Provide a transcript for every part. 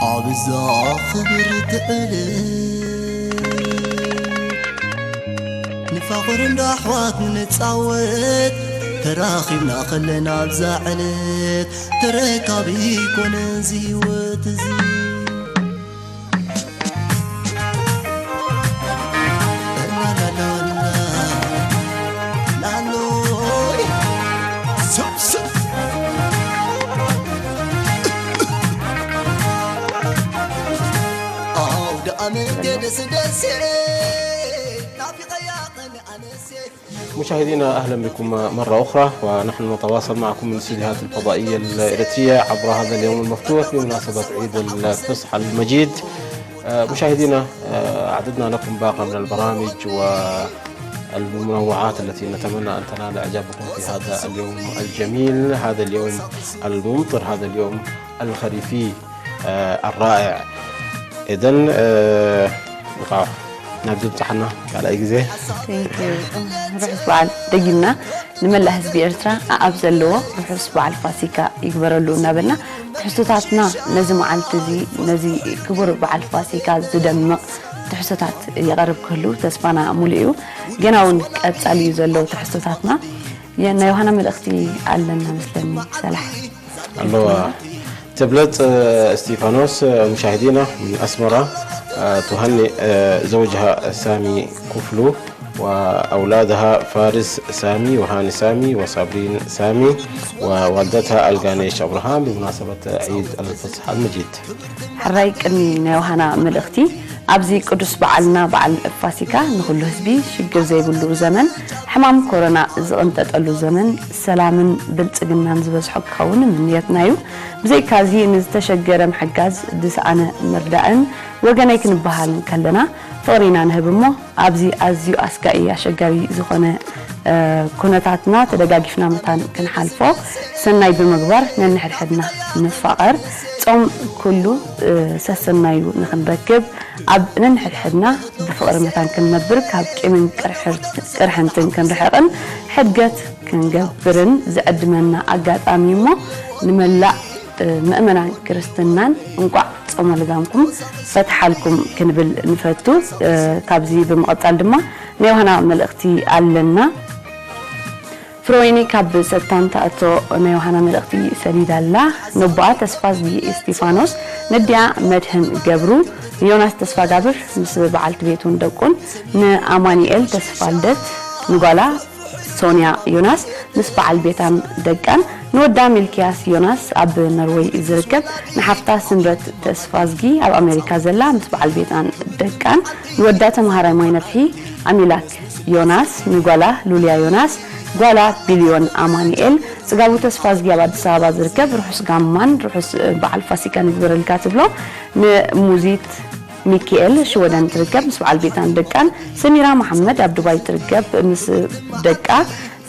ኣብዛ ክብርቲ ዕለት ንፋቕር እንዳ ኣሕዋት ንጻወት፣ ተራኺብና ከለና ኣብዛ ዕለት ተረካቢ ይኮነ እዚ ህይወት እዚ። ላላላላ፣ ላሎይ፣ ስብ፣ ስብ። ኣውደ ኣመት ደስ ደስ፣ ናፊቐያ ቀን ኣነሴ። مشاهدينا، أهلًا بكم مرة أخرى، ونحن نتواصل معكم من الاستديوهات الفضائية الإريترية عبر هذا اليوم المفتوح بمناسبة عيد الفصح المجيد. آه، مشاهدينا، آه، أعددنا لكم باقة من البرامج والمنوعات التي نتمنى أن تنال إعجابكم في هذا اليوم الجميل، هذا اليوم الممطر، هذا اليوم الخريفي، آه، الرائع. إذن، آه، እንኳዕ ናብ ዝብጻሕና ካልኣይ ግዜ። Thank you። ርሑስ በዓል ደጊምና ንመላእ ህዝቢ ኤርትራ ኣኣብ ዘለዎ ርሑስ በዓል ፋሲካ ይግበረሉ እናበልና፣ ትሕዝቶታትና ነዚ መዓልቲ እዚ፣ ነዚ ክቡር በዓል ፋሲካ ዝደምቕ ትሕዝቶታት ይቐርብ ክህሉ ተስፋና ሙሉእ እዩ። ገና እውን ቀጻሊ እዩ ዘሎ ትሕዝቶታትና። የ-፣ ናይ ዮሃና መልእኽቲ ኣለና መስለኒ፣ ሰላሕ። ኣለዋ። ትብለጽ፣ እ፣ እስጢፋኖስ፣ እ፣ مشاهدينا من أسمرة، እ፣ تهنئ، እ፣ زوجها سامي كفلو وأولادها فارس سامي وهاني سامي وصابرين سامي ووالدتها ألقانيش أبراهام بمناسبة عيد الفصح المجيد. ሕራይ ቅድሚ ናይ ዮሃና መልእኽቲ፣ ኣብዚ ቅዱስ በዓልና በዓል ፋሲካ ንኹሉ ህዝቢ ሽግር ዘይብሉ ዘመን፣ ሕማም ኮሮና ዝቕንጠጠሉ ዘመን፣ ሰላምን ብልጽግናን ዝበዝሖ ክኸውን ምንየትና እዩ። ብዘይካዚ ንዝተሸገረ ምሕጋዝ፣ ዝሰኣነ ምርዳእን ወገነይ ክንበሃል ከለና ፍቕሪ ኢና ንህብ እሞ፣ ኣብዚ ኣዝዩ ኣስጋኢ ኣሸጋሪ ዝኾነ፣ እ፣ ኩነታትና ተደጋጊፍና መታን ክንሓልፎ፣ ሰናይ ብምግባር ነንሕድሕድና ንፋቐር። ጾም ኩሉ፣ እ፣ ሰሰናዩ ንኽንረክብ፣ ኣብ ነንሕድሕድና ብፍቕሪ መታን ክንነብር፣ ካብ ቂምን ቅርሕርት-፣ ቅርሕንትን ክንርሕቕን፣ ሕድገት ክንገብርን ዝዕድመና ኣጋጣሚ እሞ፣ ንመላእ፣ እ፣ ምእመናን ክርስትናን እንቋዕ ጾመ ልጋምኩም ፈትሓልኩም ክንብል ንፈቱ። እ፣ ካብዚ ብምቕጻል ድማ ናይ ዮሃና መልእኽቲ ኣለና። ፍሮይኒ ካብ ሰታን ተኣቶ ናይ ዮሃና መልእኽቲ ሰዲዳ ኣላ። ነቦኣ ተስፋዝጊ እስጢፋኖስ፣ ነዲኣ መድህን ገብሩ፣ ዮናስ ተስፋጋብር ምስ በዓልቲ ቤቱን ደቁን፣ ንኣማኑኤል ተስፋልደት፣ ንጓላ ሶንያ ዮናስ ምስ በዓል ቤታን ደቃን፣ ንወዳ ሚልክያስ ዮናስ ኣብ ኖርወይ ዝርከብ፣ ንሓፍታ ስምረት ተስፋዝጊ ኣብ ኣሜሪካ ዘላ ምስ በዓል ቤታን ደቃን፣ ንወዳ ተምሃራይ ማይ ነፍሒ ኣሚላክ ዮናስ፣ ንጓላ ሉልያ ዮናስ፣ ጓላ ቢልዮን ኣማኑኤል፣ ጽጋቡ ተስፋዝጊ ኣብ ኣዲስ ኣበባ ዝርከብ ርሑስ ጋማን ርሑስ በዓል ፋሲካን ይግበረልካ ትብሎ፣ ንሙዚት ሚኪኤል ሽወደን ትርከብ ምስ በዓል ቤታን ደቃን፣ ሰሚራ መሓመድ ኣብ ዱባይ ትርከብ ምስ ደቃ፣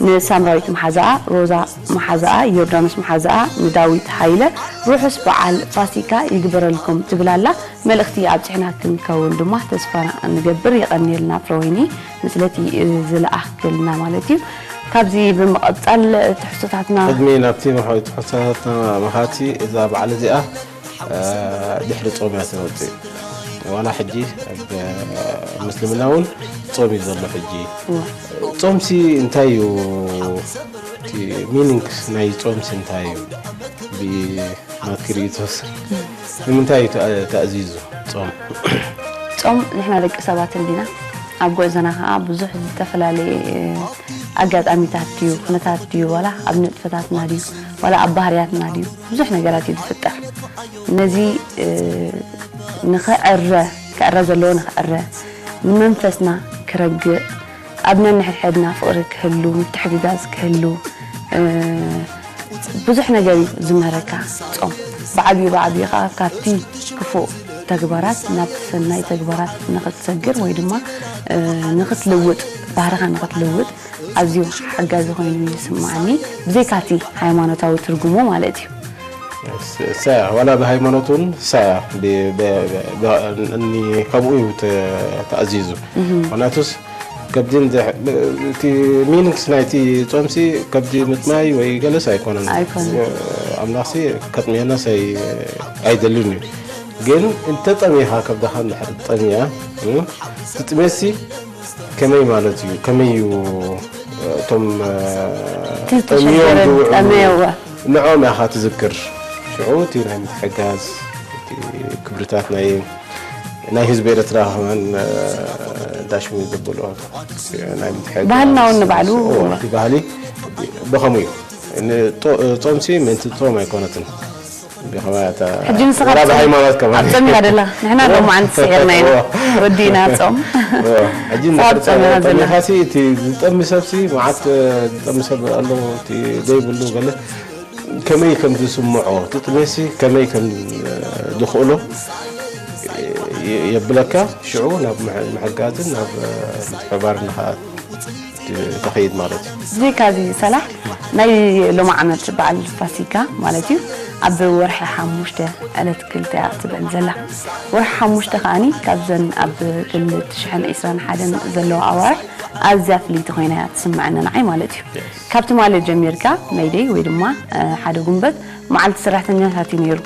ንሳምራዊት መሓዛኣ፣ ሮዛ መሓዛኣ፣ ዮርዳኖስ መሓዛኣ፣ ንዳዊት ሃይለ ርሑስ በዓል ፋሲካ ይግበረልኩም ትብል ኣላ። መልእኽቲ ኣብጺሕና ክንከውን ድማ ተስፋ ንገብር። የቐንየልና ፍረወይኒ፣ ንስለቲ ዝለኣኽክልና ማለት እዩ። ካብዚ ብምቕጻል ትሕዝቶታትና ቅድሚ ናብቲ መርሃዊ ትሕዝቶታትና መኻቲ፣ እዛ በዓል እዚኣ፣ እ፣ ድሕሪ ጾም እያ ትመጽእ። ዋላ ሕጂ ኣብ ምስልምና እውን ጾም እዩ ዘሎ ሕጂ። እዋ። ጾምሲ እንታይ እዩ? እቲ ሚኒንግስ ናይ ጾምሲ እንታይ እዩ? ብናትኪ ርእይቶስ ንምንታይ እዩ ተኣ-፣ ተኣዚዙ ጾም? ጾም ንሕና ደቂ ሰባት እንዲና። ኣብ ጉዕዞና ኸዓ ብዙሕ ዝተፈላለየ ኣጋጣሚታት ድዩ፣ ኩነታት ድዩ፣ ዋላ ኣብ ንጥፈታትና ድዩ፣ ዋላ ኣብ ባህርያትና ድዩ፣ ብዙሕ ነገራት እዩ ዝፍጠር። ነዚ፣ እ፣ ንኽዕረ፣ ክዕረ ዘለዎ ንኽዕረ፣ ንመንፈስና ክረግእ፣ ኣብ ነንሕድሕድና ፍቕሪ ክህሉ፣ ምትሕግጋዝ ክህሉ፣ እ፣ ብዙሕ ነገር እዩ ዝምህረካ ጾም። ብዓብዩ ብዓብዩ ኸዓ ካብቲ ክፉእ ተግባራት ናብቲ ሰናይ ተግባራት ንኽትሰግር ወይ ድማ፣ እ፣ ንኽትልውጥ፣ ባህርኻ ንኽትልውጥ ኣዝዩ ሓጋዚ ኮይኑ ይስምዓኒ። ብዘይካቲ ሃይማኖታዊ ትርጉሙ ማለት እዩ። ስ-፣ ሰያ፣ ዋላ ብሃይማኖት እውን ሰያ፣ ብ-፣ ብ-፣ ብ-፣ ብ-፣ እኒ ከምኡ እዩ ተ-፣ ተኣዚዙ። እህ። ምኽንያቱስ ከብዲ እንድሕ-፣ እቲ ሚኒንግስ ናይቲ ጾምሲ ከብዲ ምጥማይ ወይ ገለስ ኣይኮነን። ኣይኮነን። ኣምላኽሲ ከጥምየናስ ኣይ-፣ ኣይደልን እዩ። ግን እንተጠሚኻ፣ ከብድኻ እንድሕር ጠምያ፣ እ፣ ትጥሜሲ ከመይ ማለት እዩ? ከመይ እዩ፣ እ፣ እቶም፣ እ፣ እቲ ጠምዮም ዝተሸገረ ዝውዕሉ ጠመየወ። ንዕኦም ኢኻ ትዝክር። ሽዑ እቲ ናይ ምትሕጋዝ፣ እቲ ክብርታት ናይ፣ ናይ ህዝቢ ኤርትራ ከማን፣ እ፣ ዳሽሙ ዘብሎ ናይ ምትሕጋዝ። ባህልና እውን ንባዕሉ። እዎ፣ እቲ ባህሊ ብኸምኡ እዩ። ንጦ-፣ ጾምሲ ምእንቲ ጾም ኣይኮነትን። ብኸመይ እታ ሕጂ ንስኻ ወላ ትጾም፣ ብሃይማኖት ከማን። ኣብ ጾም ኢኻ ደላ። ንሕና ሎማዓንቲ ስዒርና ኢና። እዎ። ወዲእና ጾም። እዎ። ሕጂ ሳብ ንድሕር ጾም ኢኻ ጸሚኻ ዘላ። ጸሚኻሲ እቲ ዝጠሚ ሰብሲ መዓት፣ እ፣ ዝጠሚ ሰብ ኣሎ፣ እቲ ዘይብሉ ገለ ከመይ ከም ዝስምዖ፣ እቲ ጥሜሲ ከመይ ከም፣ እ፣ ዝኽእሎ የ-፣ የብለካ። ሽዑ ናብ ምሕ-፣ ምሕጋዝን ናብ፣ እ፣ ምትሕብባርን ንኸኣ ትኸይድ ማለት እዩ። ብዘይካዚ ሰላሕ ናይ ሎሚ ዓመት በዓል ፋሲካ ማለት እዩ ኣብ ወርሒ ሓሙሽተ ዕለት ክልተ እያ ትበል ዘላ። ወርሒ ሓሙሽተ ከኣኒ ካብዘን ኣብ ክልተ ሽሕን ዕስራን ሓደን ዘለዋ ኣዋርሕ ኣዝያ ፍልይቲ ኮይና እያ ትስምዐኒ ንዓይ ማለት እዩ። ካብ ትማሊ ጀሚርካ መይደይ ወይ ድማ፣ እ፣ ሓደ ጉንበት መዓልቲ ሰራሕተኛታት እዩ ነይሩ።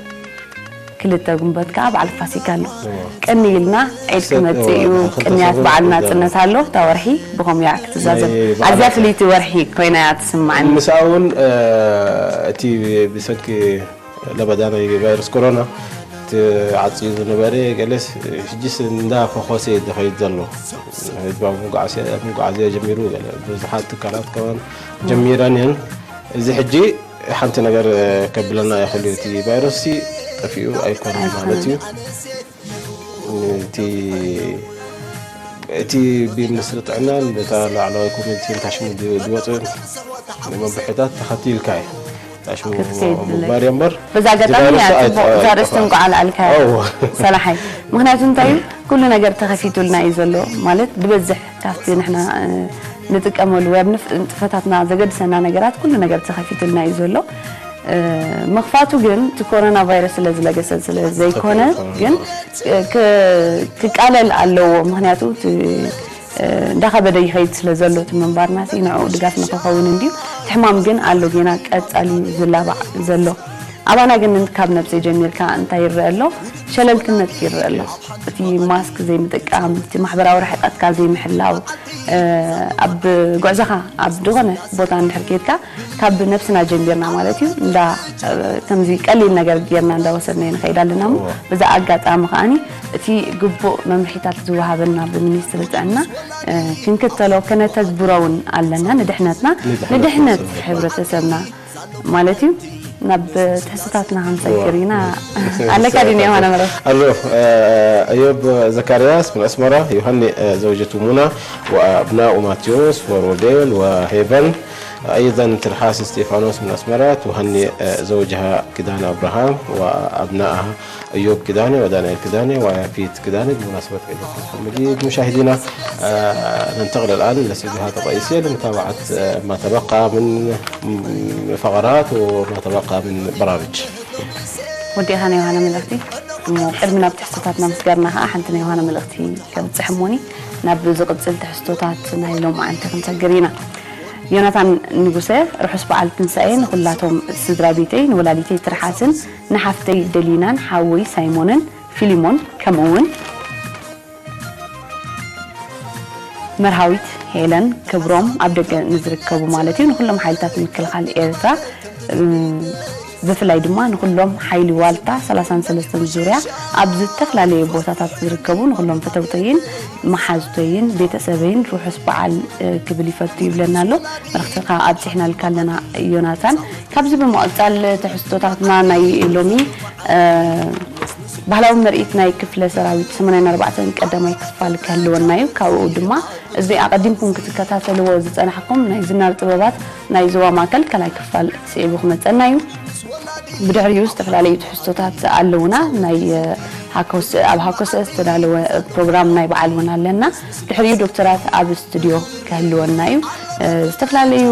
ክልተ ጉንበት ከኣ በዓል ፋሲካ ኣሎ። እዎ። ቅኒ ኢልና ዒድ ሰብ፣ ክመጽእ እዎ፣ እዩ፣ ክልተ ቅንያት ሰሙን በዓል ይዛረብ። ናጽነት ኣሎ፣ እታ ወርሒ ብኸምኡ እያ ክትዛዘም። ናይ በዓል ኣዝያ ፋሲካ። ፍልይቲ ወርሒ ኮይና እያ ትስምዓኒ። ምስኣ እውን፣ እ፣ እቲ ብሰንኪ ለበዳ ናይ ቫይረስ ኮሮና ተዓጽዩ ዝነበረ ገለስ ሕጅስ እንዳፈኾሰ እዩ ዝኸይድ ዘሎ። ህዝባዊ መጓዓዝያ፣ መጓዓዝያ ጀሚሩ፣ ገለ ብዙሓት ትካላት ከማን ጀሚረን እየን። እዚ ሕጂ ሓንቲ ነገር ከብለና ይኽእል እዩ። እቲ ቫይረስሲ ጠፊኡ ኣይኮነን ኣይኮነን። ማለት እዩ። እቲ፣ እቲ ብሚኒስትሪ ጥዕናን በታ ላዕለዋይ ኮሚቴን ታሽሙ ዝ-፣ ዝወፅኡ መምርሒታት ተኸቲልካ እዩ ታሽሙ ክትከይድ ድለ። ምግባር እምበር በዛ ኣጋጣሚ እዚ ቫይረስ እያ ኣይ-፣ ጽቡቕ፣ እዛ ኣርእስቲ ኣይጠፋእን። እንቋዕ ኣልዓልካያ። እዎ። ሰላሓይ። ምኽንያቱ እንታይ እዩ? ኩሉ ነገር ተኸፊቱልና እዩ ዘሎ። ማለት፣ ዝበዝሕ ካብቲ ንሕና፣ እ፣ ንጥቀመሉ ወይ ኣብ ንፍ-፣ ንጥፈታትና ዘገድሰና ነገራት ኩሉ ነገር ተኸፊቱልና እዩ ዘሎ። እ፣ ምኽፋቱ ግን እቲ ኮሮና ቫይረስ ስለ ዝለገሰ ስለ ዘይኮነ፣ ተኸፊቱ። ግን፣ እ፣ ክ-፣ ክቃለል ኣለዎ። ምኽንያቱ እቲ፣ እ፣ እንዳኸበደ ይኸይድ ስለ ዘሎ እቲ ምንባርና ሲ ንዕኡ ድጋፍ ንክኸውን እንድዩ። እቲ ሕማም ግን ኣሎ፣ ጌና ቀጻሊ እዩ ዝላባዕ ዘሎ። ኣባና ግን ካብ ነብሰይ ጀሚርካ እንታይ ይረአ ኣሎ? ሸለልትነት ይረአ ኣሎ። እቲ ማስክ ዘይምጥቃም፣ እቲ ማሕበራዊ ርሕቀትካ ዘይምሕላው፣ እ፣ ኣብ ጉዕዞኻ ኣብ ዝኾነ ቦታ እንድሕር ከይድካ ካብ ነብስና ጀሚርና ማለት እዩ እንዳ፣ እ፣ ከምዚ ቀሊል ነገር ጌርና እንዳወሰድናዮ ንኸይድ ኣለና እሞ እዎ። በዛ ኣጋጣሚ ከኣኒ እቲ ግቡእ መምርሒታት ዝወሃበና ብሚኒስትሪ ጥዕና፣ እ፣ ክንክተሎ ከነተግብሮ እውን ኣለና። ንድሕነትና፣ ንድሕነት ንድሕነት ህብረተሰብና። ህብረተሰብና ማለት እዩ። ናብ ትሕዝቶታትና ክንሰግር እዎ። ኢና። ኣለካ ድዩ ዮሃና መረብ? ኣሎ፣ እ፣ እዮብ ዘካርያስ ምን ኣስመራ፣ ዮሃኒ፣ እ፣ ዘውጀቱ ሙና፣ ወኣብናኡ ማቴዎስ፣ ወሮቤል፣ ወሄቨን፣ أيضًا ትርሓስ እስጢፋኖስ ምን ኣስመራ ትውሃኒ፣ እ፣ ዘውጅሃ ኪዳነ ኣብርሃም ወኣብናእሃ እዮብ ኪዳነ ወዳንኤል ኪዳነ ወያፊት ኪዳነ ብመናስበት ዒድ ኣልፈጥር መጂድ። ሙሻሂዲና፣ እ፣ ነንተቕል ኣልኣን ለስእዱሃ ተቐይሴ ለምታባዓት፣ እ፣ ማ ተበቃ ምን፣ ም፣ ፈቐራት ወማ ተበቃ ምን በራምጅ። ወዲእኻ ናይ ዮሃና መልእኽቲ። እሞ ቅድሚ ናብ ትሕዝቶታትና ምስጋርና ኸዓ ሓንቲ ናይ ዮሃና መልእኽቲ ከብጽሕ እሞኒ ናብ ዝቕጽል ትሕዝቶታት ናይ ሎማዓንቲ ክንሰግር ኢና። ዮናታን ንጉሰ፣ ርሑስ በዓል ትንሳኤ ንኹላቶም ስድራ ቤተይ፣ ንወላዲተይ ትርሓስን ንሓፍተይ ደሊናን ሓወይ ሳይሞንን ፊሊሞን፣ ከምኡ እውን መርሃዊት ሄለን ክብሮም ኣብ ደገ ንዝርከቡ ማለት እዩ፣ ንኹሎም ሓይልታት ምክልኻል ኤርትራ፣ እም፣ ብፍላይ ድማ ንኹሎም ሓይሊ ዋልታ ሰላሳን ሰለስተን ዙርያ ኣብ ዝተፈላለዩ ቦታታት ዝርከቡ ንኹሎም ፈተውተይን መሓዝተይን ቤተሰበይን ርሑስ በዓል፣ እ፣ ክብል ይፈቱ ይብለና ኣሎ። መልእኽትኻ ኣብጺሕናልካ ኣለና ዮናታን። ካብዚ ብምቕጻል ትሕዝቶታትና ናይ ሎሚ፣ እ፣ ባህላዊ ምርኢት ናይ ክፍለ ሰራዊት ሰማንያን ኣርባዕተን ቀዳማይ ክፋል ክህልወና እዩ። ካብኡ ድማ እዚ ኣቐዲምኩም ክትከታተልዎ ዝጸናሕኩም ናይ ዝናብ ጥበባት ናይ ዞባ ማእከል ካልኣይ ክፋል ስዒቡ ክመጸና እዩ። ብድሕሪኡ ዝተፈላለዩ ትሕዝቶታት ኣለዉና። ናይ፣ እ፣ ሃኮስ-፣ ኣብ ሃኮሰ ዝተዳለወ ፕሮግራም ናይ በዓል እውን ኣለና። ድሕሪኡ ዶክተራት ኣብ ስቱድዮ ክህልወና እዩ። እ፣ ዝተፈላለዩ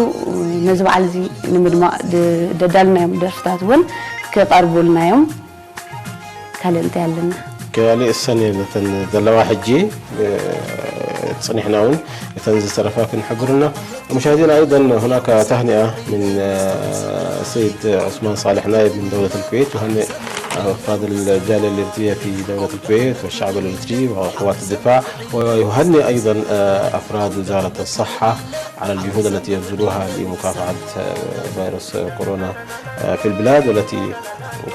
ነዚ በዓል እዚ ንምድማቕ ድ-፣ ደዳልናዮም ደርፍታት እውን ክቐርቡልና እዮም። ካልእ እንታይ ኣለና? ካልእ እሰን እየን እተን ዘለዋ ሕጂ፣ እ፣ ጽኒሕና እውን እተን ዝተረፋ ክንሕብርና። مشاهدينا، أيضًا هناك تهنئة من، آه، السيد عثمان صالح نائب من دولة الكويت، يهنئ أفراد الجالية الإريترية في دولة الكويت والشعب الإريتري وقوات الدفاع، ويهنئ أيضًا، آه، أفراد وزارة الصحة على الجهود التي يبذلوها لمكافحة، آه، فيروس كورونا، آه، في البلاد، والتي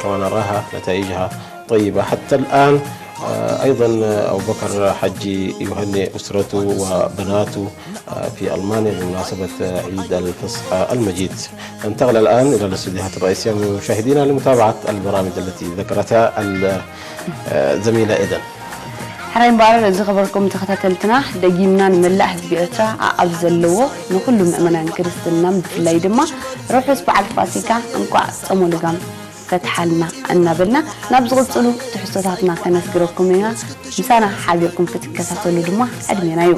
كما نراها نتائجها طيبة حتى الآن. آه، أيضًا، آه، أبو بكر حجي يهنئ أسرته وبناته، آه، في ألمانيا بمناسبة، آه، عيد الفصح المجيد. ننتقل الآن إلى الاستديوهات الرئيسية من مشاهدينا لمتابعة البرامج التي ذكرتها ال-، آه، زميلة إذن. ሕራይ እምበኣር ዝኸበርኩም ተኸታተልትና፣ ደጊምና ንመላእ ህዝቢ ኤርትራ ኣብ ዘለዎ ንኹሉ ምእመናን ክርስትናን ብፍላይ ድማ ርሑስ በዓል ፋሲካ እንቋዕ ጾመ ልጓም ፈትሓልና እናበልና፣ ናብ ዝቕጽሉ ትሕዝቶታትና ከነስግረኩም ኢና። ምሳና ሓቢርኩም ክትከታተሉ ድማ ዕድሜና እዩ።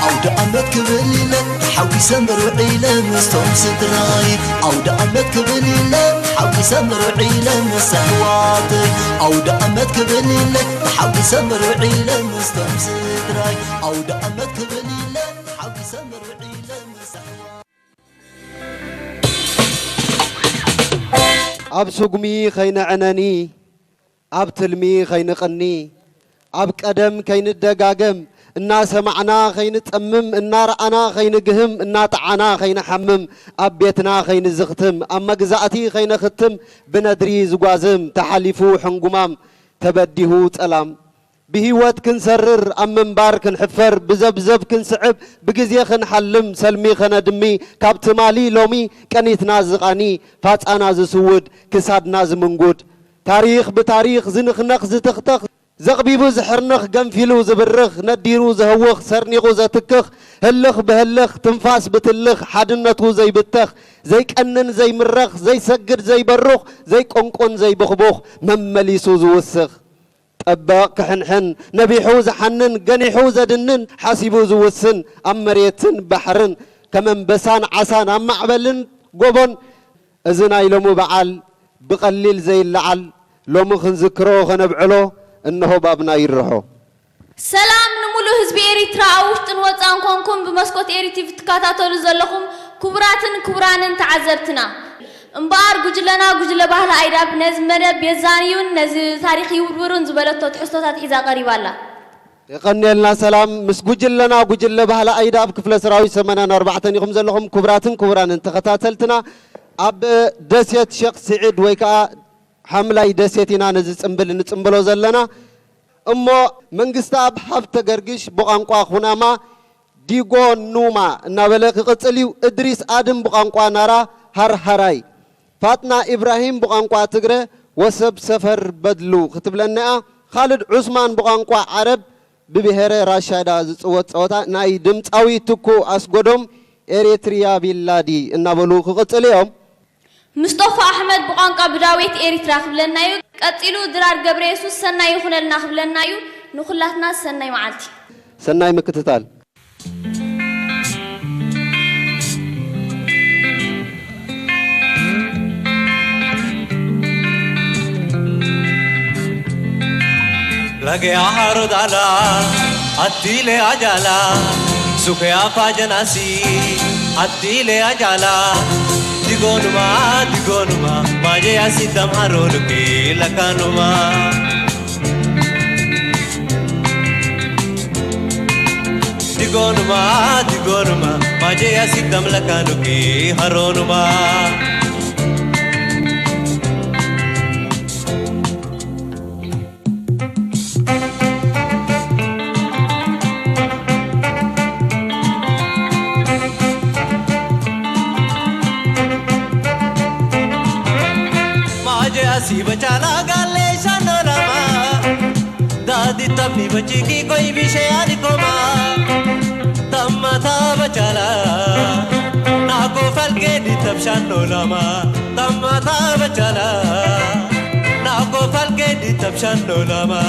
ኣውደ ኣመት ክብል ኢለ ተሓጒሰ ምርዕ ኢለ ምስቶም ስድራይ። ኣውደ ኣመት ክብል ኢለ ተሓጒሰ ምርዕ ኢለ ምስ ኣሕዋተይ። ኣውደ ኣመት ክብል ኢለ ተሓጒሰ ምርዕ ኢለ ምስቶም ስድራይ። ኣውደ ኣመት ክብል ኢለ ተሓጒሰ ምርዕ ኢለ ምስ ኣሕዋተይ። ኣብ ስጉሚ ኸይንዕነኒ፣ ኣብ ትልሚ ኸይንቕኒ፣ ኣብ ቀደም ከይንደጋገም፣ እናሰማዕና ኸይንጸምም፣ እናረኣና ኸይንግህም፣ እናጠዓና ኸይንሓምም፣ ኣብ ቤትና ኸይንዝኽትም፣ ኣብ መግዛእቲ ኸይነኽትም፣ ብነድሪ ዝጓዝም፣ ተሓሊፉ ሕንጉማም፣ ተበዲሁ ጸላም። ብህይወት ክንሰርር፣ ኣብ ምንባር ክንሕፈር፣ ብዘብዘብ ክንስዕብ፣ ብግዜ ክንሓልም፣ ሰልሚ ከነድሚ፣ ካብ ትማሊ ሎሚ ቀኒትና ዝቓኒ፣ ፋጻና ዝስውድ፣ ክሳድና ዝምንጉድ፣ ታሪኽ ብታሪኽ ዝንኽነኽ ዝትኽተኽ፣ ዘቕቢቡ ዝሕርንኽ፣ ገንፊሉ ዝብርኽ፣ ነዲሩ ዘህውኽ፣ ሰርኒቑ ዘትክኽ፣ ህልኽ ብህልኽ፣ ትንፋስ ብትልኽ፣ ሓድነቱ ዘይብተኽ፣ ዘይቀንን ዘይምረኽ፣ ዘይሰግድ ዘይበሩኽ፣ ዘይቆንቁን ዘይብኽቡኽ፣ መመሊሱ ዝውስኽ። ጠበቕ ክሕንሕን፣ ነቢሑ ዝሓንን፣ ገኒሑ ዘድንን፣ ሓሲቡ ዝውስን፣ ኣብ መሬትን ባሕርን፣ ከም ኣንበሳን ዓሳን፣ ኣብ ማዕበልን ጎቦን፣ እዚ ናይ ሎሚ በዓል ብቐሊል ዘይለዓል፣ ሎሚ ክንዝክሮ ኸነብዕሎ፣ እንሆ ባብና ይርሖ። ሰላም ንምሉእ ህዝቢ ኤሪትራ፣ ኣብ ውሽጥን ወጻእን ኮንኩም ብመስኮት ኤሪ ቲቪ ትከታተሉ ዘለኹም ክቡራትን ክቡራንን ተዓዘብትና። እምበኣር ጉጅለና ጉጅለ ባህሊ ኣይዳብ ነዚ መደብ የዛንዩን ነዚ ታሪኽ ይውርውርን ዝበለቶ ትሕዝቶታት ሒዛ ቀሪባ ኣላ። የቐንየልና ሰላም፣ ምስ ጉጅለና ጉጅለ ባህሊ ኣይዳብ ክፍለ ሰራዊት ሰማንያን ኣርባዕተን ኢኹም ዘለኹም። ክቡራትን ክቡራንን ተኸታተልትና፣ ኣብ ደሴት ሼክ ስዒድ ወይ ከኣ ሓምላይ ደሴት ኢና ነዚ ጽምብል እንጽምብሎ ዘለና። እሞ መንግስተኣብ ሃብተ ገርግሽ ብቋንቋ ኩናማ ዲጎ ኑማ እናበለ ክቕጽል እዩ። እድሪስ ኣድም ብቋንቋ ናራ ሃርሃራይ፣ ፋጥና ኢብራሂም ብቋንቋ ትግረ ወሰብ ሰፈር በድሉ ክትብለና እያ። ኻልድ ዑስማን ብቋንቋ ዓረብ ብብሄረ ራሻዳ ዝጽወት ጸወታ ናይ ድምጻዊ ትኩ ኣስጎዶም ኤሪትሪያ ቢላዲ እናበሉ ክቕጽሉ እዮም። ምስጦፋ ኣሕመድ ብቋንቋ ብዳዌት ኤሪትራ ክብለና እዩ። ቀጺሉ ድራር ገብረየሱስ ሰናይ ይኹነልና ክብለና እዩ። ንኹላትና ሰናይ መዓልቲ። ሰናይ ምክትታል። Lage aharo dala, atile ajala, suke apa janasi, atile ajala. Digonuma, digonuma, maje asitam haroduke lakanuma. Digonuma, digonuma, maje asitam lakanuke haronuma. Maje asi bachala galle shanolama. Dadi tamni bachiki koi bishe ani koma. Tamma ta bachala. Na ko falge di tabshan lolama. Tamma ta bachala. Na ko falge di tabshan lolama.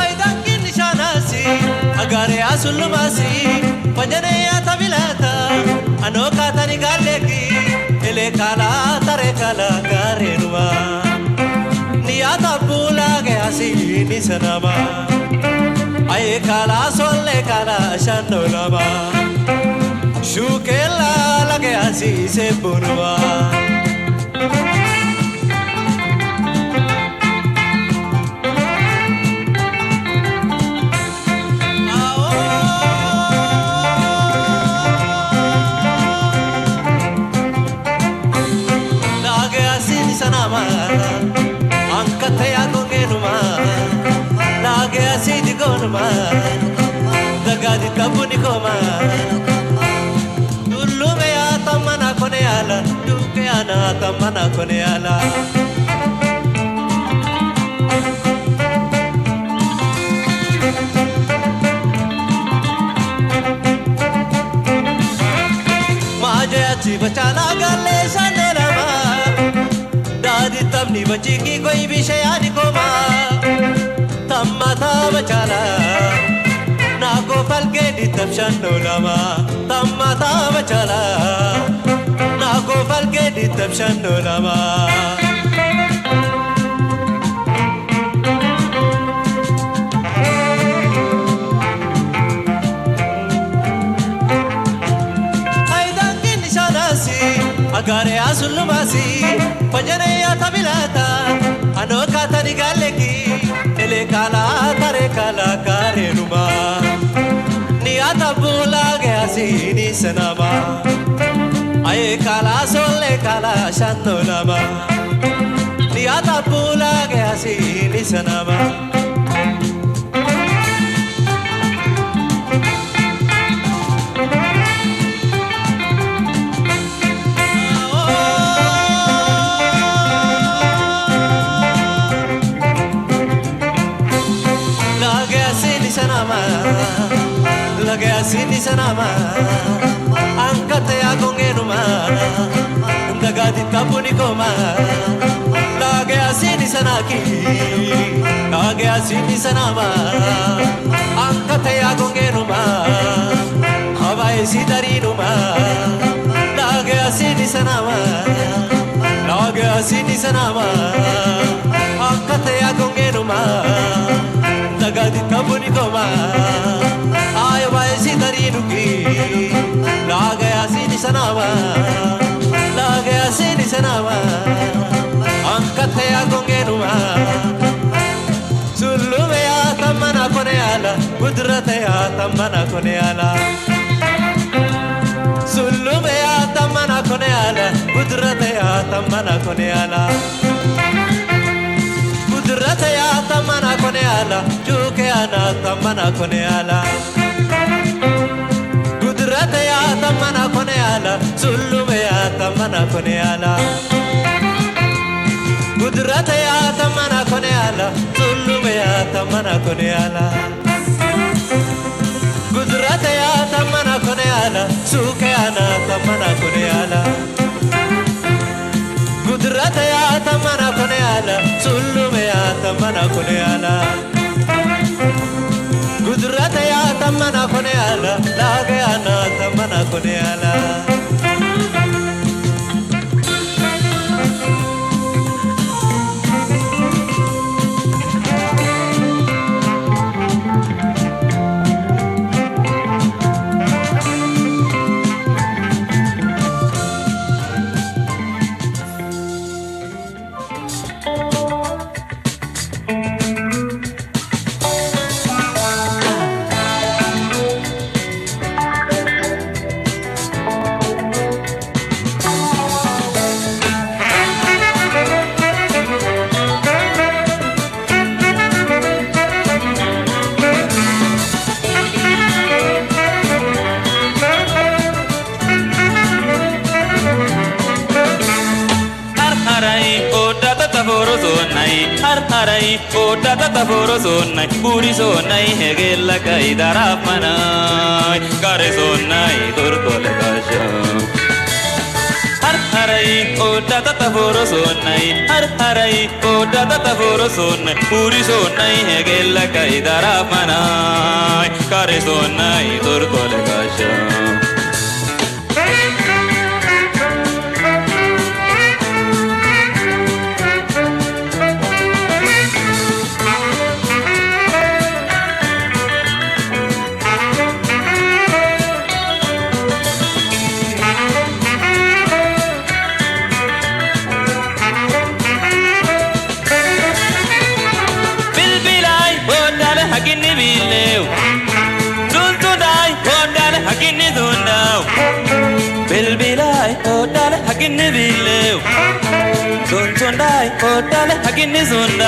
Aidankin nishanasi, agare asulumasi, pajane atabilata. Ano katani galeki, ele kala tare kala karenuma. Ni ata pula ge asi ni sanama. Aye kala sole kala shanolama. Shukela lage asi se bunuma. Lage asini sanama, ankate ya gongenuma. Lage asidi gonuma, dagadi tabuni koma. Dullume ya tamana kone ala, duke ana tamana kone ala. Maje achi bachala galle shanolama. Dadi tamni bachi ki koi bishay ani koma. Tamma ta bachala. Na ko falke di tab shanolama. Tamma ta bachala. Na ko falke di tab shanolama. Aidangin shanasi, agare asulumasi, pajane atabilata, ano katani galeki, ele kala tare kala kare numa. Ni atabula ge asini sanama. Aye kala sole kala shanolama. Ni atabula ge asini sanama. Lage asini sanama, lage asini sanama, angkate ya gongenuma, dagadi tabuni koma, lage asini sanaki, lage asini sanama, angkate ya gongenuma, abai sidarinuma, lage asini sanama, lage asini sanama, angkate ya gongenuma. Dagadi tabuni koma. Ayo bai si tari nuki. Lage asini sanama. Lage asini sanama. Angkate ya gongenuma. Sulume ya tamana kone ala. Kudrate ya tamana kone ala. Sulume ya tamana kone ala. Kudrate ya tamana kone ala. Kudrate ya tamana kone ala. Juke ana tamana kone ala. Kudrate ya tamana kone ala. Sulume ya tamana kone ala. Kudrate ya tamana kone ala. Sulume ya tamana kone ala. Gudrata ya tamana kone ala, suke ana tamana kone ala. Gudrata ya tamana kone ala, sulume ya tamana kone ala. Gudrata ya tamana kone ala, lage ana tamana kone ala. Har harai odda tata foro sonnai, har harai odda tata foro sonnai, buri sonnai hegella kai daramanai, kare sonnai tortole kasha. Har harai odda tata foro sonnai, har harai odda tata foro sonnai, buri sonnai hegella kai daramanai, kare sonnai tortole kasha. ንቢልው ዞንዞንዳይ ኦዳለ ሃጊኒ ዞንዳ።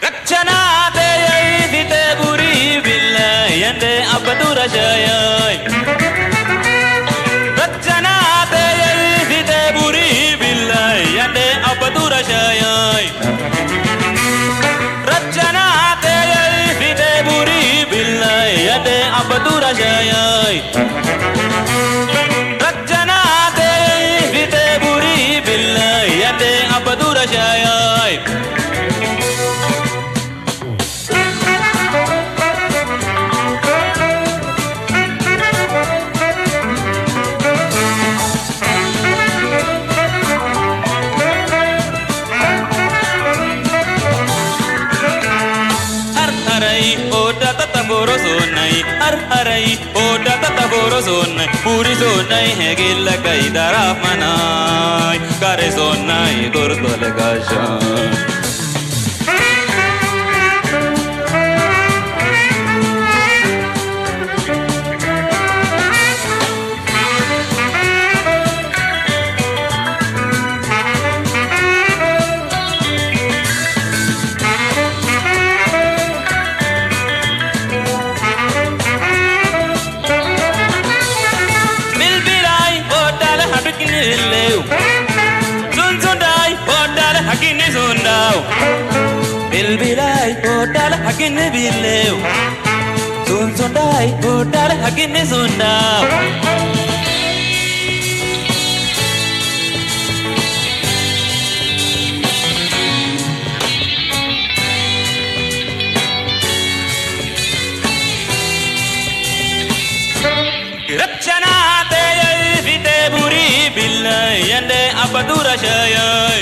Rachana te yai fite buri bille yande abadura shayai. Rachana te yai fite buri bille yande abadura shayai. Rachana te yai fite buri bille yande abadura shayai. Rachana te yai fite buri bille yande abadura shayai. Har harai oda tata boro sonai. Har harai oda tata boro sonai. Puri sonai hegilla kai daraf manai. Kare sonai gortole gashan. Bilbilai odale habikini leu. Zunzundai odale hakini zundau. Bilbilai odale hakini bileu. Zunzundai odale hakini zundau. Rachana te yai fite buri bille yande abadura shayai.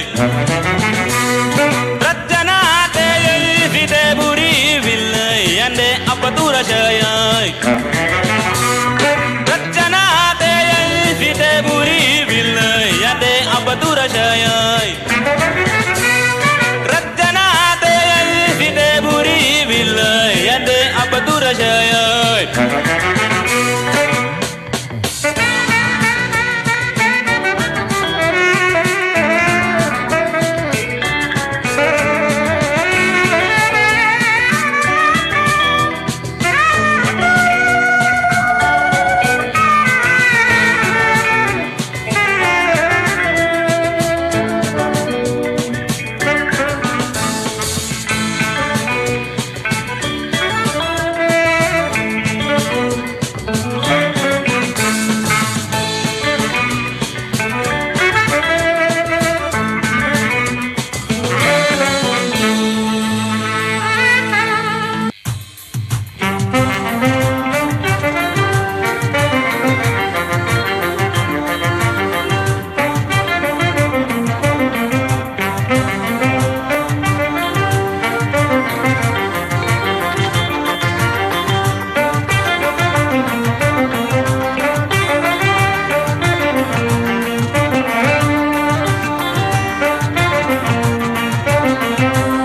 Rachana te yai fite buri bille yande abadura shayai. Rachana te yai fite buri bille yande abadura shayai. Rachana te yai fite buri bille yande abadura shayai.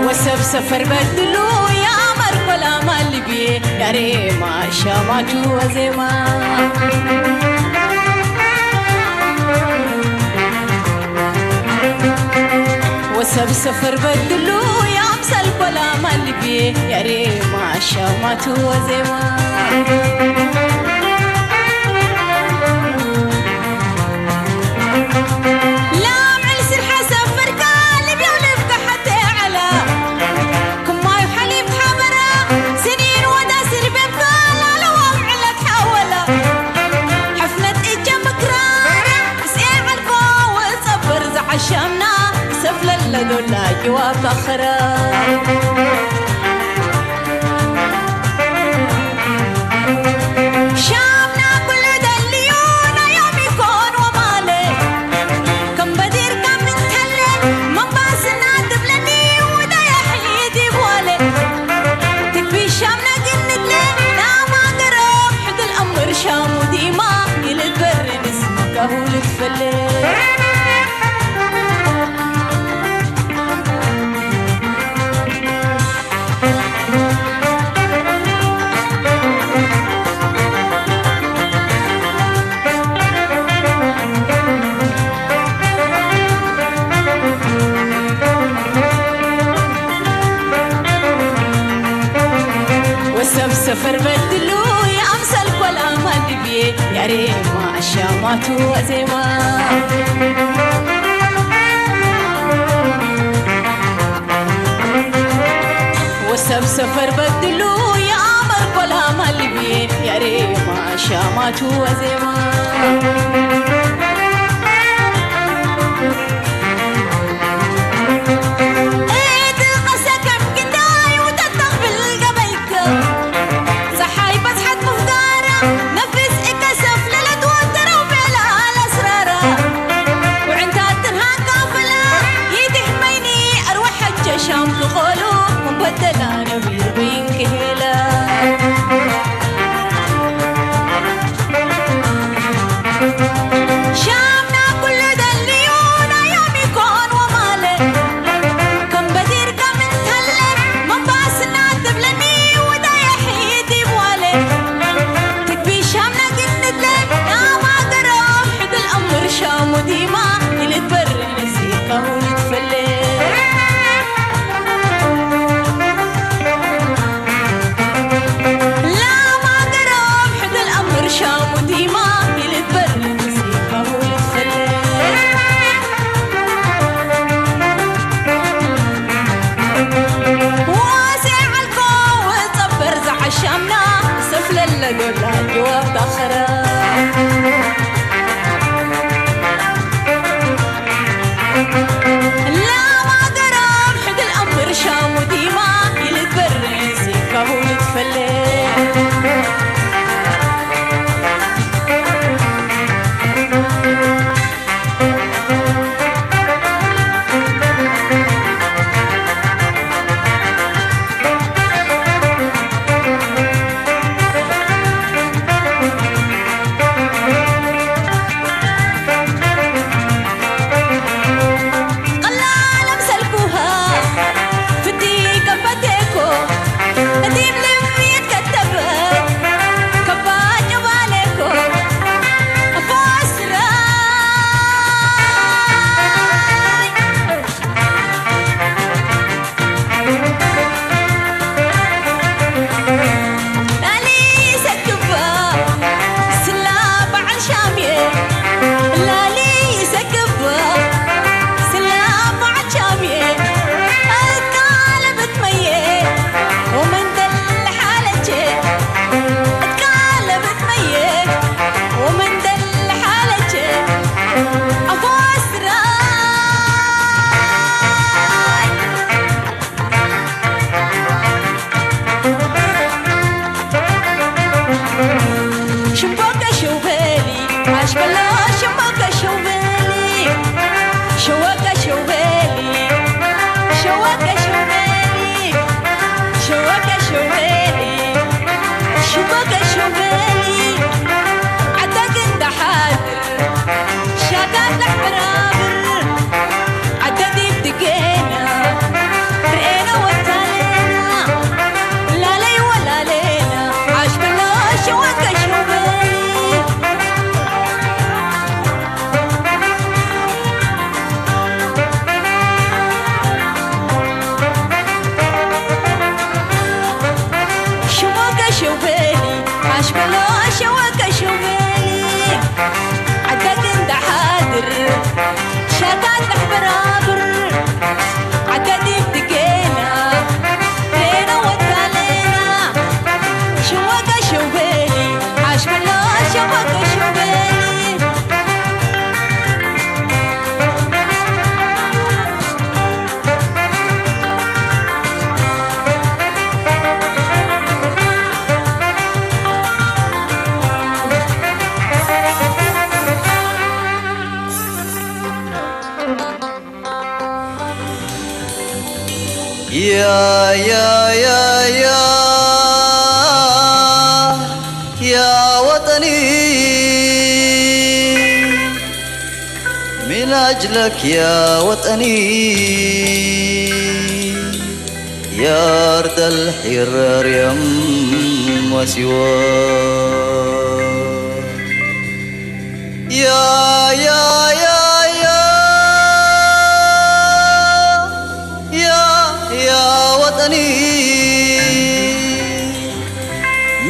ወሰብ ሰፈር በድሉ ያመር ኮላማ ልቤ ያሬማ ሻማቹ ወዜማ። ወሰብ ሰፈር በድሉ ያምሰል ኮላማ ልቤ ያሬማ ሻማቹ ወዜማ። ላምዕል ስርሐ ሰፈርካ ልብዮ ልብካ ሓተ ዓላ። ክማዩ ሓሊብ ሓበራ ስኒን ወዳ ስርበካ ላለዋ ምዕለት ሓወላ። ሕፍነት እጀ ምክራ እስኤ ዓልፋ ወጸበር ዝዓሸምና ሰፍለለ ዶላ ጅዋ ባኸራ። ሻምና ኩሉ ደልዩ ናዮም ይኮን ወማለ። ከም በዲርካ ምንተለ መንባስና ትብለኒ ውዳይ ኣሕሊት ይብዋለ። ትግቢ ሻምና ግንትለ ናማገረ ሕድል ኣምር ሻሙ ዲማ ይልበርንስ ካሁ ልትፈለ። በድሉ የኣምሰል ኮላ ማልብዬ ያሬማ ኣሻማቱ ዜማ ወሰብ ሰፈር በድሉ የኣመር ኮላ ማልብዬ ያሬማ ኣሻማቱ ዜማ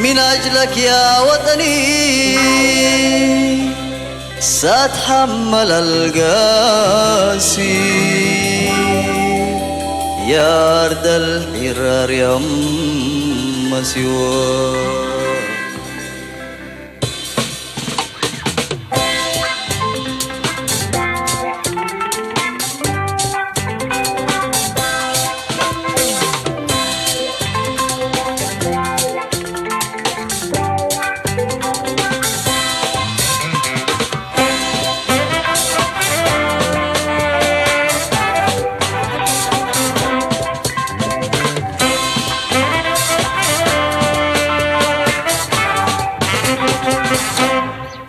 من أجلك يا وطني سأتحمل القاسي، يا أرض الحرار يا أم سيوة.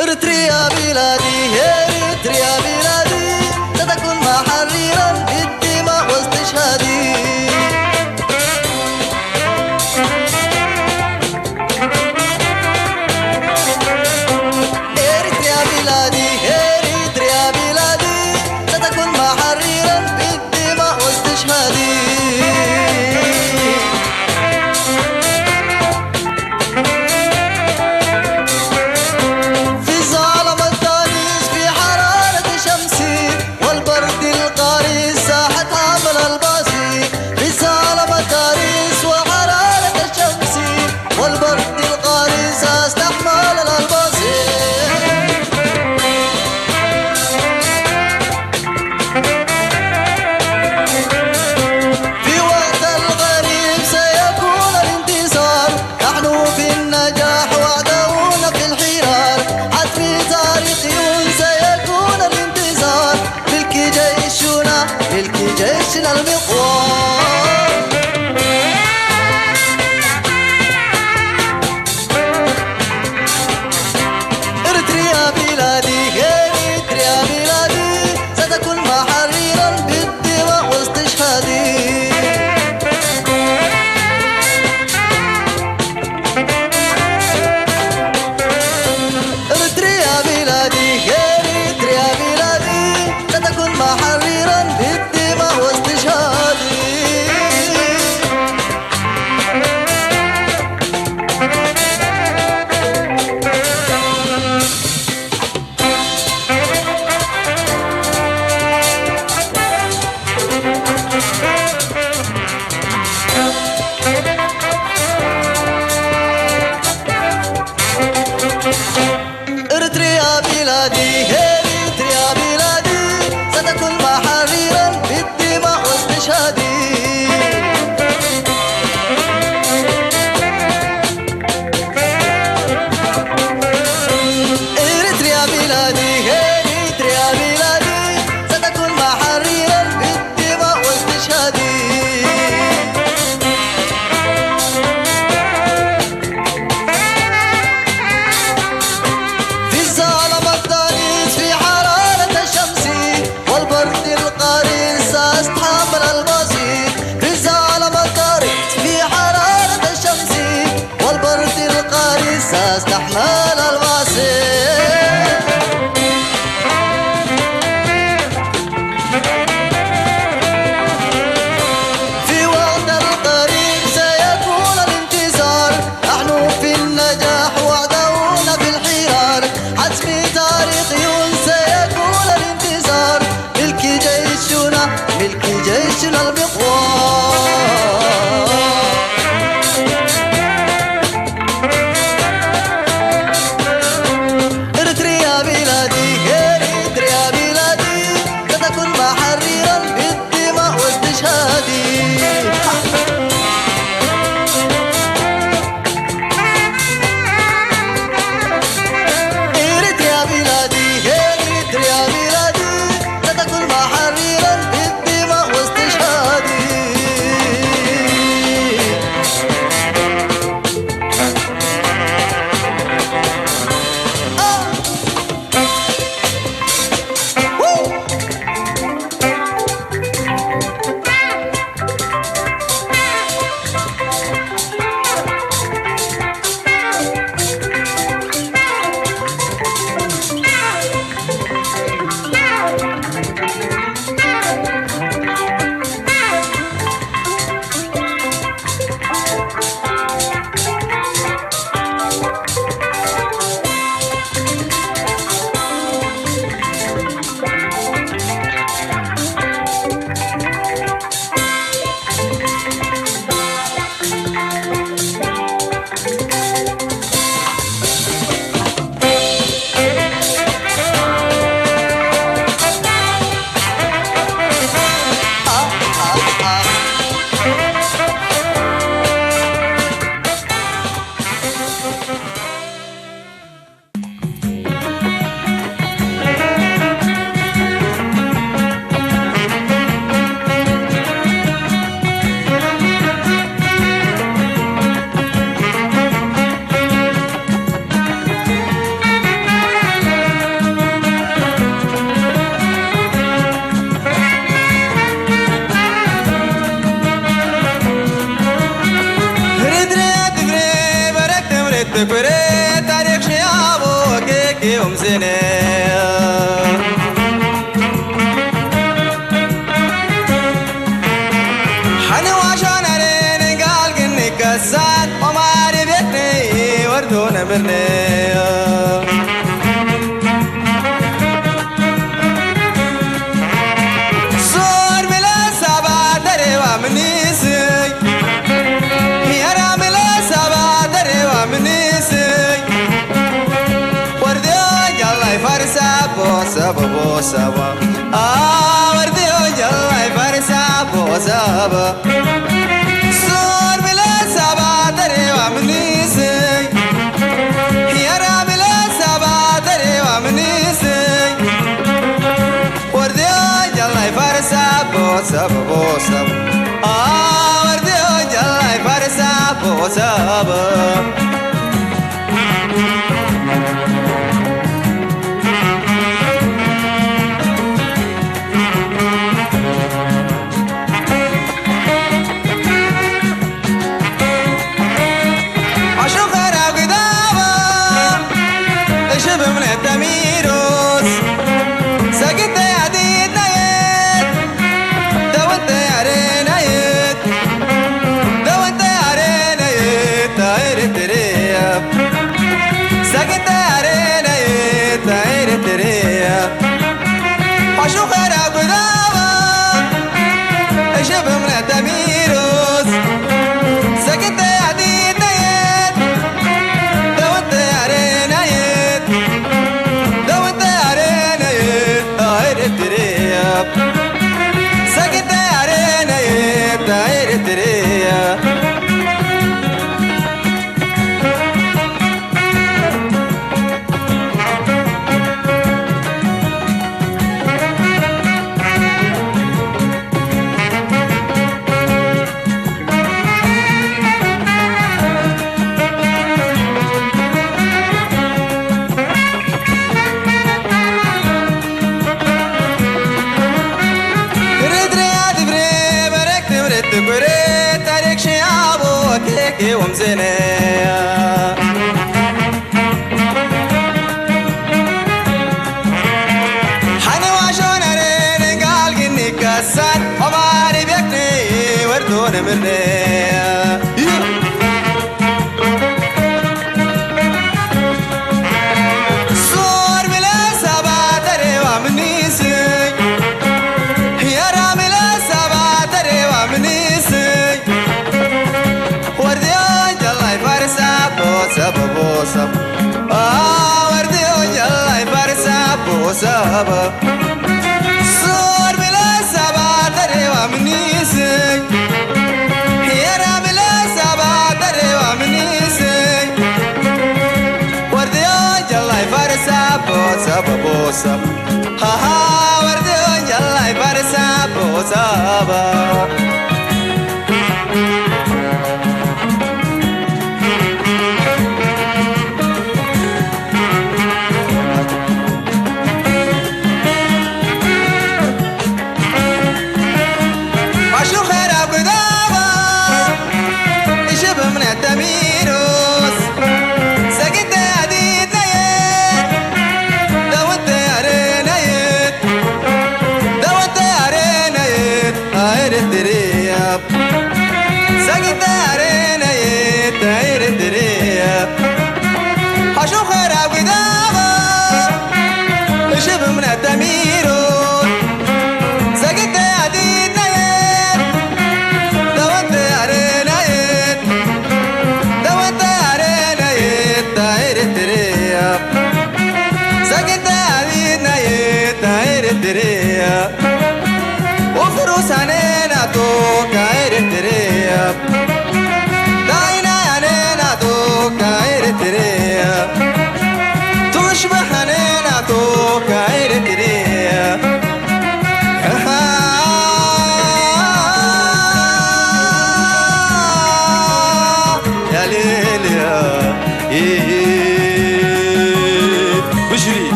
إريتريا بلادي، إريتريا بلادي، ستكون محررا بالدماء واستشهادي. إريتريا بلادي، إريتريا بلادي، ستكون محررا بالدماء واستشهادي. في الظلام الدارس، في حرارة الشمس والبرد القارس، ساحة عمل الباسي. في الظلام الدارس وحرارة الشمس والبرد القارس، أستحمل الباسي. في وقت الغريب سيكون الانتصار، نحن في النجاح وعدونا في الحرار. حتمي تاريخي سيكون الانتصار، ملك جيشنا، ملك جيشنا المقوار. إريتريا بلادي، إريتريا بلادي، ستكون محررا بالدماء واستشهادي. إريتريا بلادي، إريتريا بلادي، ستكون محررا بالدماء واستشهادي. Saba bo saba, awar de ojal ay far saba bo saba. Sor mila saba tare wa mnise, yara mila saba tare wa mnise. War de ojal ay far saba bo saba bo saba, awar de ojal ay far saba bo saba.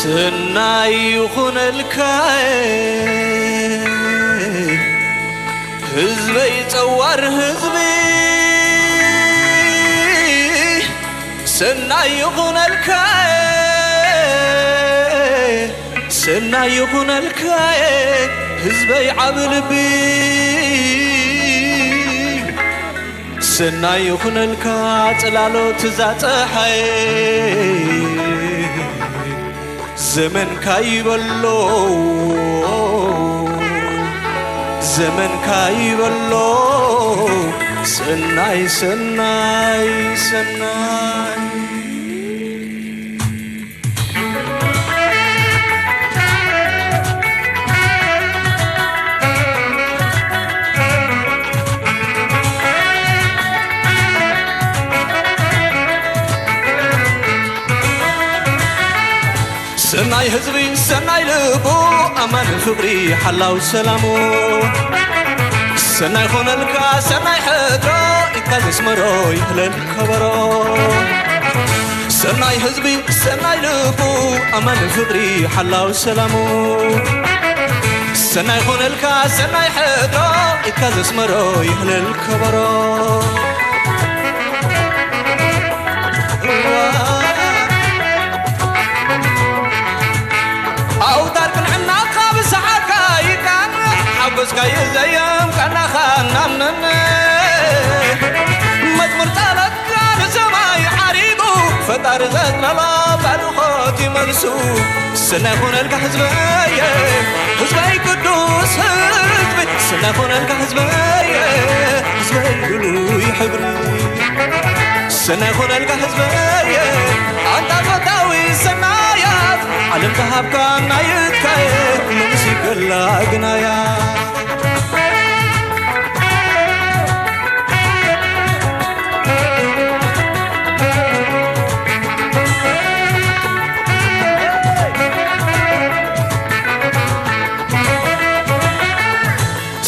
ሰናይ ይኹነልካ ህዝበይ ጸዋር ህዝቢ፣ ሰናይ ይኹነልካ፣ ሰናይ ይኹነልካ ህዝበይ ዓቢ ልቢ። ሰናይ ይኹነልካ ጽላሎት እዛ ጸሓይ፣ ዘመንካ ይበሎ፣ ዘመንካ ይበሎ፣ ሰናይ፣ ሰናይ፣ ሰናይ። ሰናይ ህዝቢ፣ ሰናይ ልቡ፣ ኣማን ፍቕሪ፣ ሓላው ሰላሙ። ሰናይ ኾነልካ፣ ሰናይ ሕድሮ፣ ኢድካ ዘስመሮ ይህለል ከበሮ። ሰናይ ህዝቢ፣ ሰናይ ልቡ፣ ኣማን ፍቕሪ፣ ሓላው ሰላሙ። ሰናይ ኾነልካ፣ ሰናይ ሕድሮ፣ ኢድካ ዘስመሮ ይህለል ከበሮ። ኣውታር ቅንዕናኻ ብሰሓካ ይቃን፣ ሓጎስካ ይዘየም ቀናኻ እናምነን። መዝሙር ጸሎትካ ንሰማይ ዓሪጉ፣ ፈጣሪ ዘጽለሎ ባርኾት ይመልሱ። ሰናይ ኹነልካ ህዝበየ፣ ህዝበይ ቅዱስ ህዝቢ። ሰናይ ኹነልካ ህዝበየ፣ ህዝበይ ልሉይ ሕብሪ። ሰናይ ኾነልካ ህዝበየ፣ ኣንታ ፈታዊ ሰናያት፣ ዓለም ተሃብካ ናይትካየ፣ ሎምሲ ገላ ግናያ።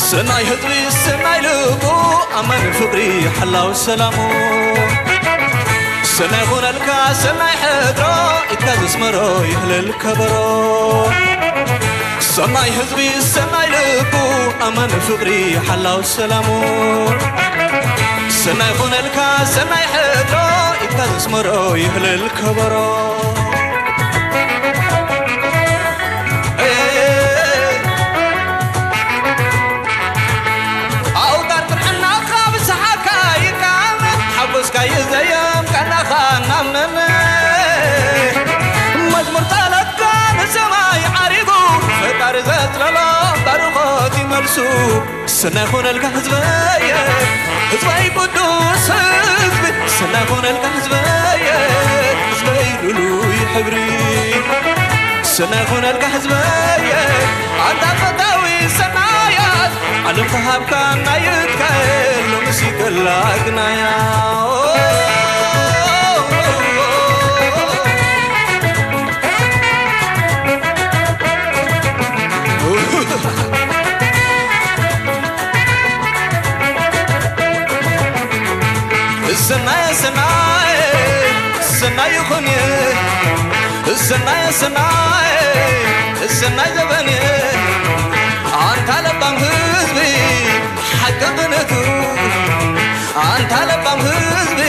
ሰናይ ህዝቢ፣ ሰናይ ልቡ፣ ኣማን ፍቕሪ፣ ሓላው ሰላሙ። ሰናይ ኹነልካ፣ ሰናይ ሕድሮ፣ ኢድካ ዘስመሮ ይህለል ከበሮ። ሰናይ ህዝቢ፣ ሰናይ ልቡ፣ ኣማን ፍቕሪ፣ ሓላው ሰላሙ። ሰናይ ኹነልካ፣ ሰናይ ሕድሮ፣ ኢድካ ዘስመሮ ይህለል ከበሮ። ኣውታር ቅንዕናኻ ብሰሓካ ይቃም፣ ሓጎስካ ይዘየም ቀናኻ እናምነን። መዝሙር ጸሎትካ ንሰማይ ዓሪጉ፣ ፈጣሪ ዘጽለሎ ባርኾት ይመልሱ። ሰናይ ኾነልካ ህዝበየ፣ ህዝበይ ቅዱስ ህዝቢ። ሰናይ ኾነልካ ህዝበየ፣ ህዝበይ ልሉይ ሕብሪ። ሰናይ ኾነልካ ህዝበየ፣ ኣንታ ፈታዊ ሰናያት፣ ዓለም ተሃብካ ናይትካ ሎምሲ ገላግናያ። ሰናየ ሰናየ ሰናይ ይኹን፣ ሰናየ ሰናየ ሰናይ ዘበን። ኣንታ ለባም ህዝቢ ሓቂ ቅነቱ፣ ኣንታ ለባም ህዝቢ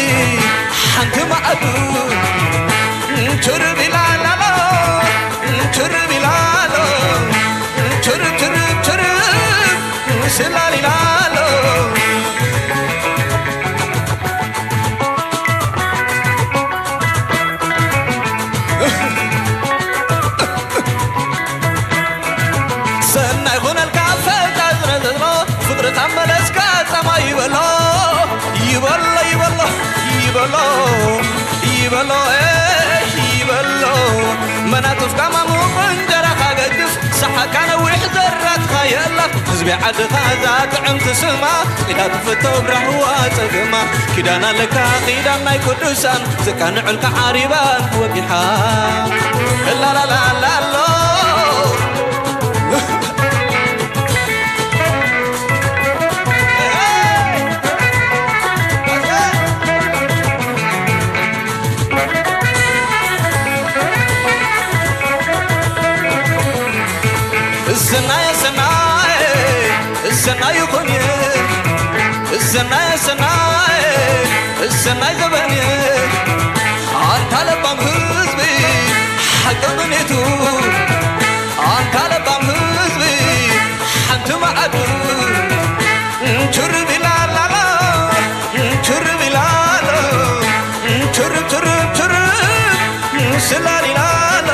ሓንቲ መኣዱ። ችርብ ኢላ ላሎ፣ ችርብ ኢላ ሎ፣ ችርብ ችርብ ችርብ ስላል ኢላ ሎ። ሰናይ ኹነልካ ፈታ ዝረዘዝሎ፣ ፍቕርኻ መለስካ ጻማ ይበሎ፣ ይበሎ፣ ይበሎ፣ ይበሎ፣ ይበሎ፣ ኤህ፣ ይበሎ። መናጽፍካ ማሙቕ እንጀራኻ ገድፍ፣ ሰሓካ ነዊሕ ዘራትኻ የእለፍ። ህዝቢ ዓድኻ እዛ ጥዕምቲ ስማ፣ ኢዳ ትፍቶ ብራህዋ ጸገማ። ኪዳን ኣለካ ኪዳን ናይ ቅዱሳን፣ ዘቃንዑልካ ዓሪባን ወጊሓ። ላላላላሎ። ሰናይ ይኹን እየ፣ ሰናይ፣ ሰናይ፣ ሰናይ ዘበን እየ። ኣንታ ለባም ህዝቢ ሓቂ ቅኔቱ፣ ኣንታ ለባም ህዝቢ ሓንቲ መዓዱ። ቹርብ ኢላ ላላ፣ ቹርብ ኢላ ሎ፣ ቹርብ፣ ቹርብ፣ ቹርብ፣ ስላል ኢላ ሎ።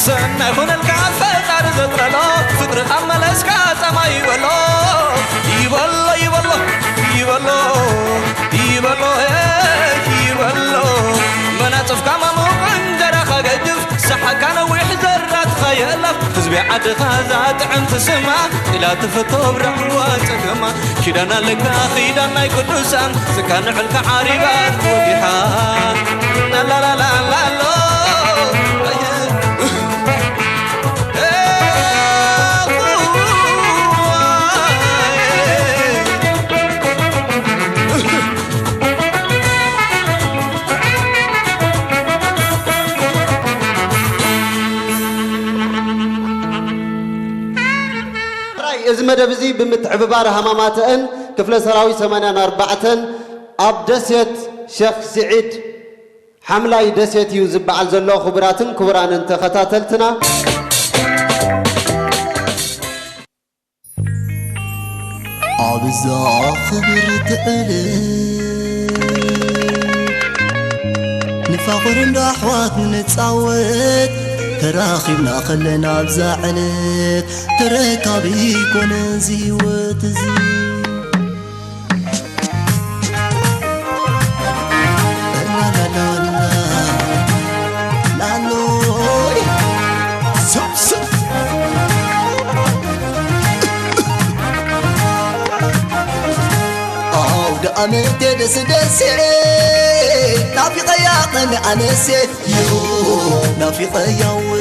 ሰናይ ኹነልካ ፈጣሪ ዘጥረሎ፣ ፍቅሪ ኣብ መለስካ ጻማ ይበሎ። ይበሎ፣ ይበሎ፣ ይበሎ፣ ይበሎ፣ ሄ፣ ይበሎ። መናጽፍካ ማሙቕ እንጀራኻ ገጅፍ፣ ሰሓካ ነዊሕ ዘራትኻ የእላፍ። ህዝቢ ዓድኻ እዛ ጥዕምቲ ስማ፣ ኢላ ትፈቶ ብራህዋ ጸገማ። ኪዳን ኣለካ ኪዳን ናይ ቅዱሳን፣ ጽካን ዕልካ ዓሪባ ወዲሓ። ላላላላሎ። ጥራይ እዚ መደብ እዚ ብምትሕብባር ሃማማተአን ክፍለ ሰራዊት ሰማንያን ኣርባዕተን ኣብ ደሴት ሸኽ ስዒድ ሓምላይ ደሴት እዩ ዝበዓል ዘሎ። ክቡራትን ክቡራንን ተኸታተልትና፣ ኣብዛ ክብርቲ ዕለት ንፋቕር እንዳ ኣሕዋት ንጻወት፣ ተራኺብና ከለና ኣብዛ ዕለት፣ ተረካቢ ኮነ እዚ ህይወት እዚ። ላሎይ። ስብ፣ ስብ። ኣውደ ኣመት ደስ ደስ፣ ናፊቐያ ቅነ ኣነስ፣ ዮ፣ ናፊቐያ ወ።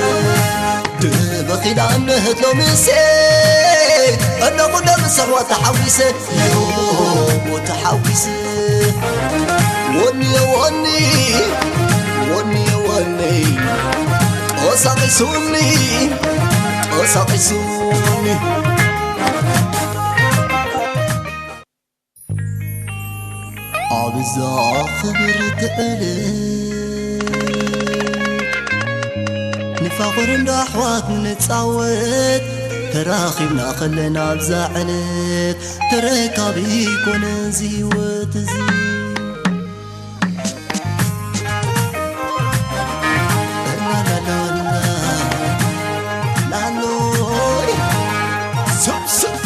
ድበኺላ እነህት ሎምሴ፣ እነኹ ደምሰዋ ተሓዊሰ፣ ዮ፣ ተሓዊሰ። ወኒ፣ ወኒ፣ ወኒ፣ ወኒ፣ ቀሳቂሱኒ፣ ቀሳቂሱኒ። ኣብዛ ክብርቲ ዕለት ንፋቕር እንዳ ኣሕዋት ንጻወት፣ ተራኺብና ከለና ኣብዛ ዕለት፣ ተረካቢ ኮነ እዚ ህይወት እዚ። ላላላላ፣ ላሎይ፣ ስብ፣ ስብ።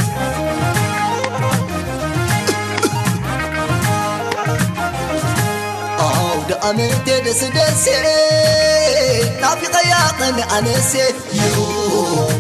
ኣውደ ኣመት ደስ ደስ፣ ናፊቐያ ቅነ ኣነስ፣ ዮ።